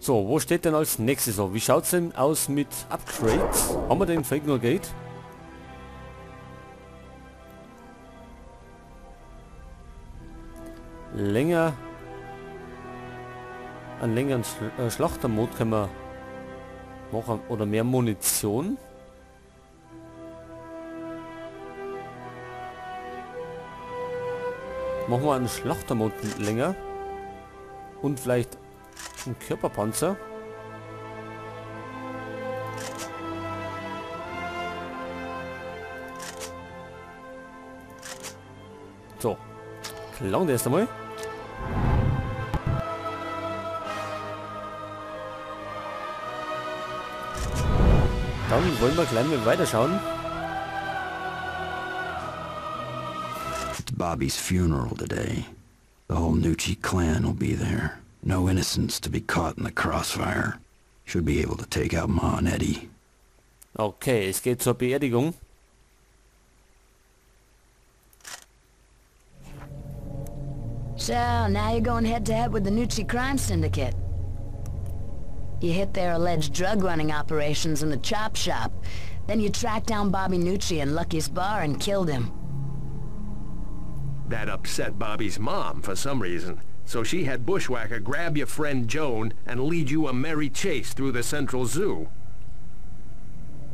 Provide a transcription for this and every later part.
So, wo steht denn als nächstes so? Wie schaut's denn aus mit Upgrades? Haben wir den Fake nur Gate? Länger. Einen längeren Schlachtermod können wir machen. Oder mehr Munition. Machen wir einen Schlachtermod länger. Und vielleicht einen Körperpanzer. So. Klang der erst einmal. Dann wollen wir gleich mal weiterschauen. It's Bobby's funeral today. The whole Gnucci clan will be there. No innocents to be caught in the crossfire. Should be able to take out Ma and Eddie. Okay, es geht zur Beerdigung. So, now you're going head to head with the Gnucci crime syndicate. You hit their alleged drug running operations in the chop shop. Then you tracked down Bobby Gnucci in Lucky's bar and killed him. That upset Bobby's mom for some reason. So she had Bushwhacker grab your friend Joan and lead you a merry chase through the Central Zoo.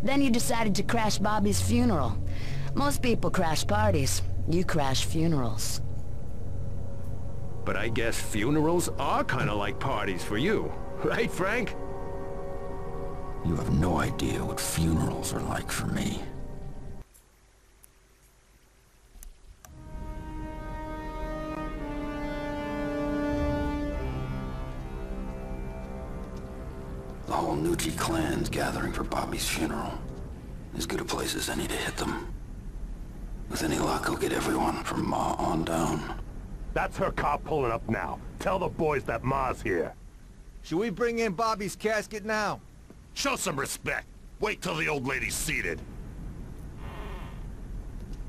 Then you decided to crash Bobby's funeral. Most people crash parties. You crash funerals. But I guess funerals are kind of like parties for you. Right, Frank? You have no idea what funerals are like for me. The whole Gnucci clan's gathering for Bobby's funeral. As good a place as any to hit them. With any luck, I'll get everyone from Ma on down. That's her car pulling up now. Tell the boys that Ma's here. Should we bring in Bobby's casket now? Show some respect. Wait till the old lady's seated.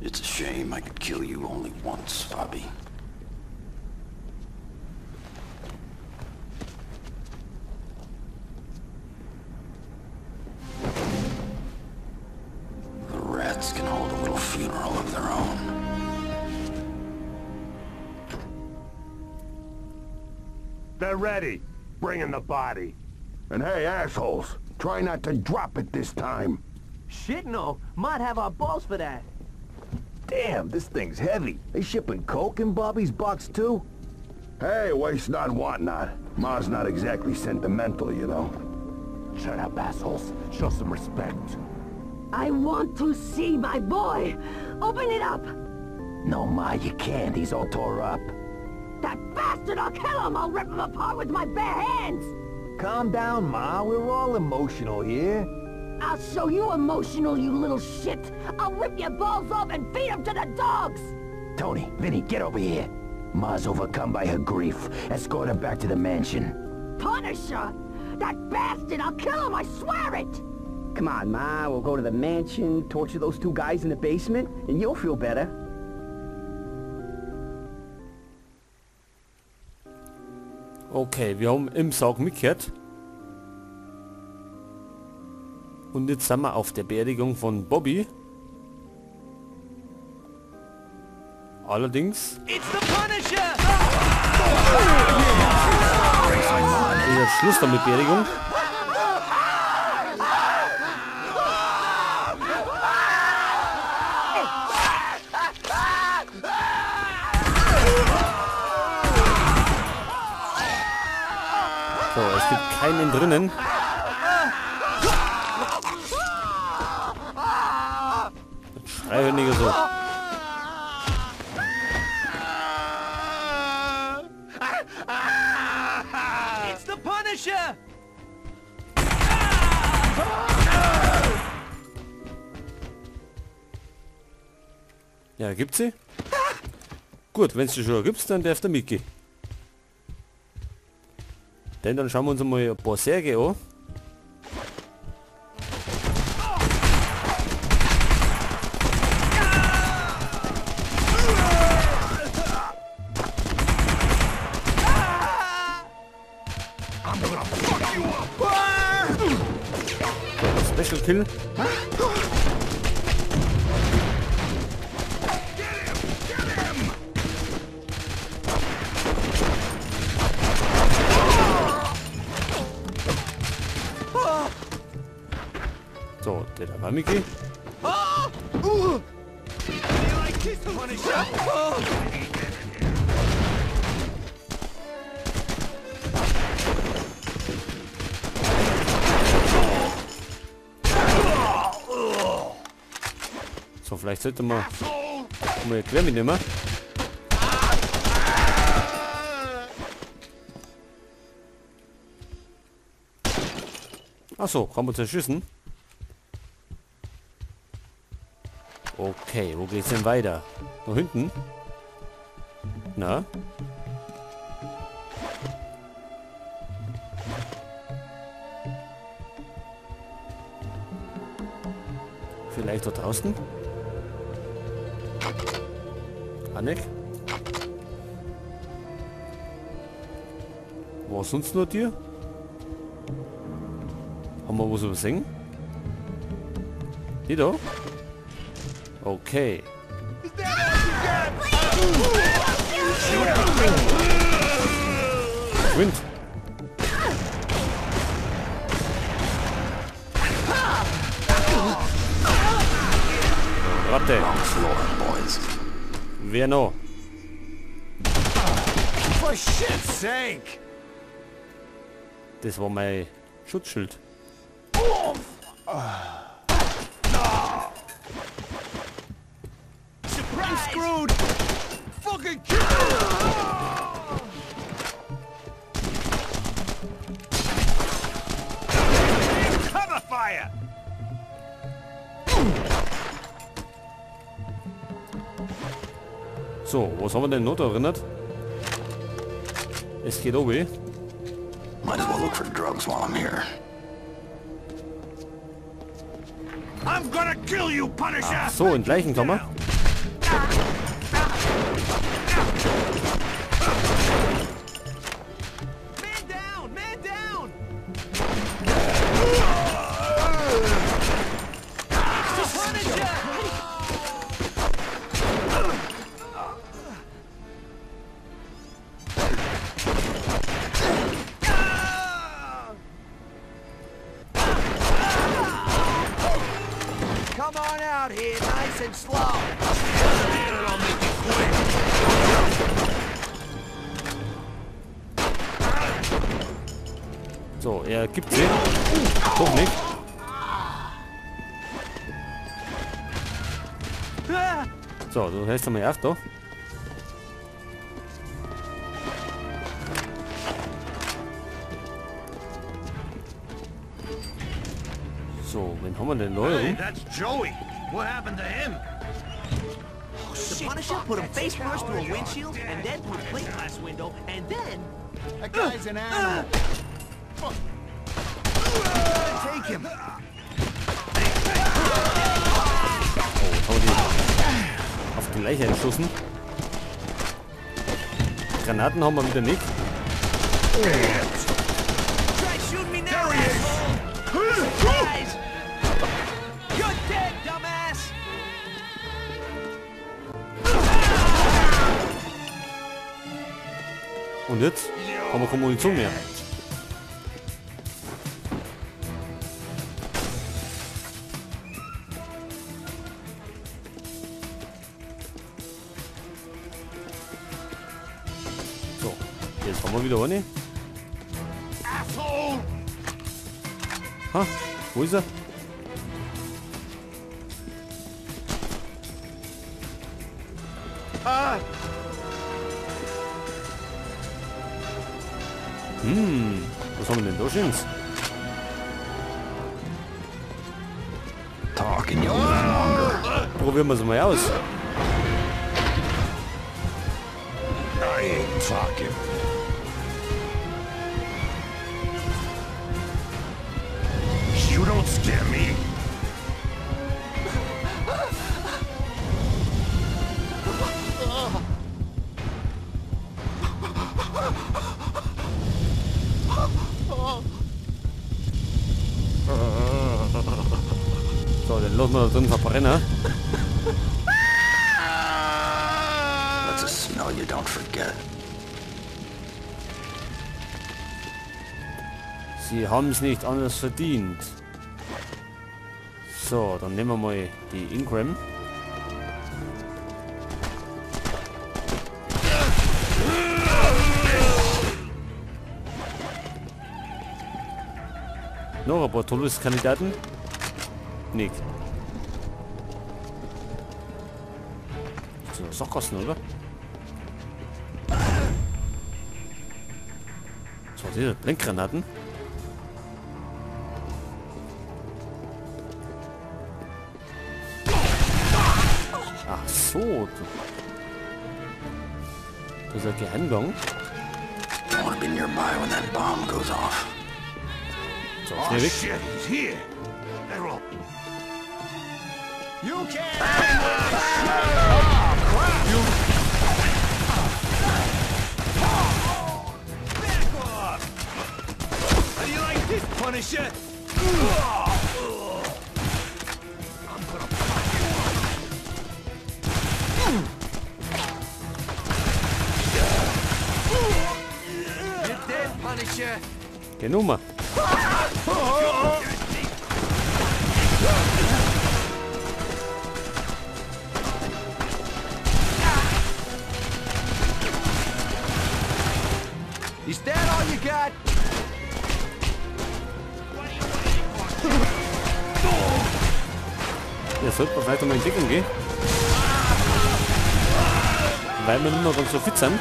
It's a shame I could kill you only once, Bobby. The rats can hold a little funeral of their own. They're ready. Bring in the body. And hey, assholes, try not to drop it this time. Shit no, might have our balls for that. Damn, this thing's heavy. They shipping coke in Bobby's box too? Hey, waste not, want not. Ma's not exactly sentimental, you know. Shut up, assholes. Show some respect. I want to see my boy. Open it up. No, Ma, you can't. He's all tore up. That bastard! I'll kill him! I'll rip him apart with my bare hands! Calm down, Ma. We're all emotional here. I'll show you emotional, you little shit! I'll rip your balls off and feed them to the dogs! Tony, Vinny, get over here. Ma's overcome by her grief. Escort her back to the mansion. Punisher! That bastard! I'll kill him, I swear it! Come on, Ma. We'll go to the mansion, torture those two guys in the basement, and you'll feel better. Okay, wir haben im Sarg mitgehört. Und jetzt sind wir auf der Beerdigung von Bobby. Allerdings It's the Punisher! Ist jetzt Schluss damit Beerdigung. So, es gibt keinen drinnen. Schrei nicht so. It's the Punisher! Ja, gibt's sie? Gut, wenn es sie schon gibt, dann darf der mitgehen. Denn dann schauen wir uns mal ein paar Särge an. gonna fuck you up. So, Special Kill. Get him! Get him! So, der da war Mickey. So, vielleicht sollte man mal quer mitnehmen. Ach so, kann man zerschießen. Okay, wo geht's denn weiter? Nach hinten? Na? Vielleicht da draußen? Anek? War sonst nur dir? Haben wir was übersehen? Die da? Okay. Wind. Ratte. Wer noch? For shit's sake! Das war mein Schutzschild. I'm screwed! Fucking kill! Cover fire! So, was haben wir denn noch da erinnert? Es geht oben. Might as well look for drugs while I'm here. I'm gonna kill you, Punisher! Ach so, in Leichenkammer. Man down! Man down! Come on out here, nice and slow. So, er gibt sie. Doch nicht. So, du hältst einmal auf da. So, wen haben wir denn da? Hey, that's Joey. What happened to him? The Punisher put him face first through a windshield, and then through a plate glass window, and then... That guy's an animal. Fuck. Take him. Oh, jetzt haben wir die auf die Leiche geschossen. Granaten haben wir wieder nicht. Try shooting me now, asshole! Surprise! You're dead, dumbass! Und jetzt haben wir keine Munition mehr. So, jetzt haben wir wieder eine. Ha, wo ist er? Hm, was haben wir denn da schönes? Talk and you'll live longer. Probieren wir es mal aus. I ain't talking. You don't scare me. den lassen wir da drin verbrennen. That's a smell you don't forget. Sie haben es nicht anders verdient. So, dann nehmen wir mal die Ingram. Noch ein paar Todeskandidaten. Nick. Das ist Sackgassen, oder? Was war das? Blinkgranaten? Ach so. Das ist ein Geheimgang. I wanna be nearby when that bomb goes off. So, schnell weg. Oh shit, he's here. They're all... You can't... Oh, crap! You... Back off! How do you like this, Punisher? I'm gonna fuck you up. You're dead, Punisher. Geh nun mal. Is that all you got? Ja, sollte man vielleicht einmal in Deckung gehen. Weil wir nicht mehr ganz so fit sind.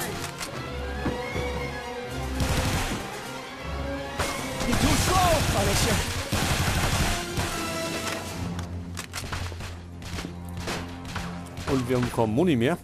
Und wir haben kein Moni mehr.